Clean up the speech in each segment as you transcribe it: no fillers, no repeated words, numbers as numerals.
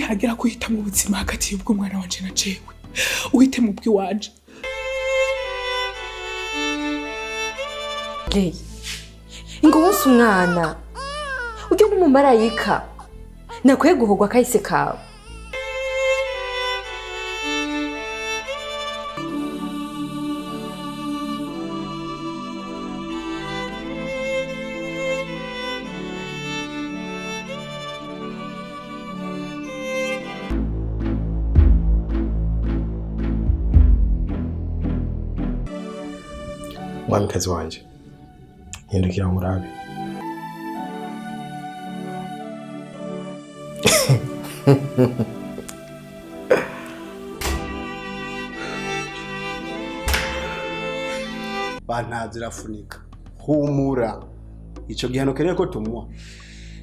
Nihagera guhitamo ubuzima hagati y'ubw'umwana wanje na jewe, uhitemo ubw'iwanje. Rey, ingo wonse umwana ujye n'umumarayika nakwiye guhogwa kahise kawe. Mwamikazi wanje, hindukira nkurabe. Bantazi irafunika. Humura, ico gihano keneye ko tumuha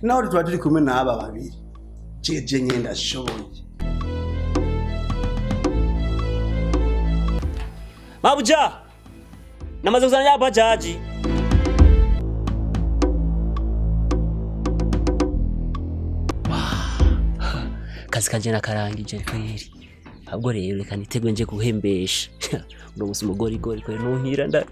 naho tuba turi kumwe n'aba babiri, jeje nyine ndashoboye. Mabuja, namaze kuzana ya bajaji. Kazi kanje nakarangije kweri. Ahubwo rero reka nitegwe nje guhembesha. Uno musi umugorigori kweri nunkira nda.